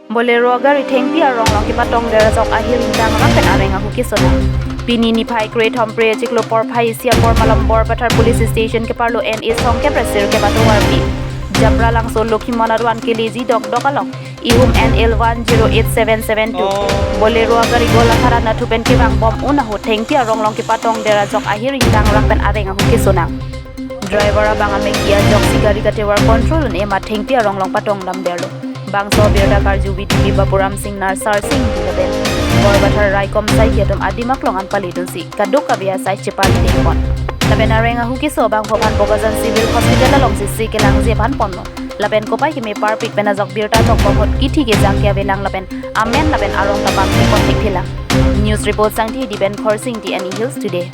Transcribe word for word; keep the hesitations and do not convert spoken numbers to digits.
Bolero gari thengpi arong along kepatong der ajok ahir ingtang rak pen areng ahu keso nang. Pini niphai kre thom phre chiklo porphai isi apor malom Borpathar Police Station keparlo N A Songkep Resir kebato warpi Japralangso Lokhimon aduan keleji dokdok along ihum N L one zero eight seven seven two Bolero gari Golaghat anatthu pen kevang bom un ahut thengpi arong along kepatong der ajok ahir ingtang rak pen areng ahu keso nang. Driver abang ameki ajoksi gari katevar control un-e amat thengpi arong along patong dam derlo. Bangso abirta karju V D P Bapuram Singnar Sarsing Ingti lapen Borpathar raikom saikhi atum adim aklong an pali dunsi kadokave asai chepari dengpon. Lapen areng ahu keso abang Bhoban Bokajan Civil Hospital alongsi se kelangji aphan ponlo. Lapen kopai keme parpik pen ajok birta tokbom ahut kithi kejang ke avelang lapen amen lapen arong ta bang thekpon thekphilang. News report Sangthi Hidi pen Khorsing T N E Hills Today.